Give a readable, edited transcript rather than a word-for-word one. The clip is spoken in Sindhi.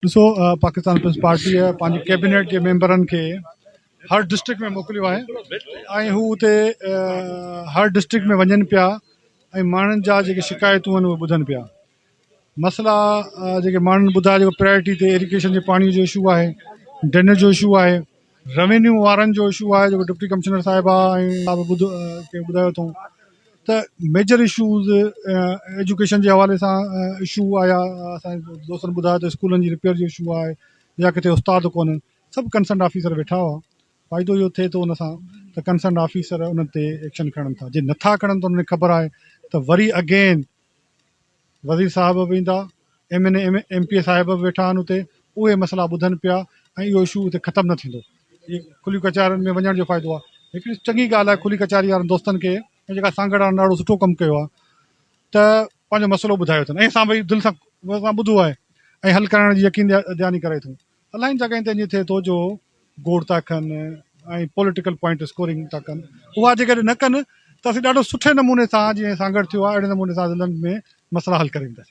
ڏسو پاڪستان پيپلز پارٽيء پنهنجي ڪيبينيٽ جي ميمبرن کي هر ڊسٽرڪٽ ۾ موڪليو آهي ۽ هو اتي هر ڊسٽرڪٽ ۾ وڃن پيا ۽ ماڻهن جا جيڪي شڪايتون آهن اهي ٻڌن پيا مسئلا جيڪي ماڻهن ٻڌايا جيڪو پرائرٽي تي ايريگيشن جي پاڻي جو اشو آهي ڊرينيج جو اشو آهي روينيو وارن جو اشو آهي جيڪو ڊپٽي ڪمشنر صاحب آهي ۽ ٻڌو کي ٻڌايو اٿئون ته ميجر اشوز ايجوڪيشن جي حوالي سان اشو آيا اسانجي دوستن ٻڌايو ته اسڪولن جي رپيئر جو اشو آهي يا ڪٿي استاد ڪونهن سڀ ڪنسرن آفيسر ويٺا هئا فائدو اهو ٿئي ٿو ان سان ته ڪنسرن آفيسر انهن تي ايڪشن کڻن ٿا جي نٿا کڻن ته انهن کي خبر آهي ته وري اگين وزير صاحب به ايندا، M N A M P A صاحب به ويٺا آهن اتي، اهي مسئلا ٻڌن پيا ۽ اهو اشو اتي ختم نه ٿيندو. اهي کلي ڪچهرين ۾ وڃڻ جو فائدو آهي. هڪڙي چڱي ڳالهه آهي کلي ڪچهري وارن دوستن کي ۽ جيڪا سانگهڙ وارن ڏاڍو سٺو ڪم ڪيو آهي ته پنهنجو مسئلو ٻڌايو اٿن ۽ اسان ڀئي دل سان ٻڌو آهي ۽ حل ڪرائڻ جي يقين دهاني ڪرائي اٿئون. الاهين جڳهين تي ائين ٿئي ٿو جو گوڙ ٿا ڪن ۽ پوليٽيڪل پوائنٽ اسڪورنگ ٿا ڪن اها جيڪڏهن نه ڪن ته اسين ڏاڍو سٺي نموني سان جيئن سانگهڙ ٿيو آهي اهڙي نموني سان ضلعن ۾ مسئلا حل ڪري وينداسين.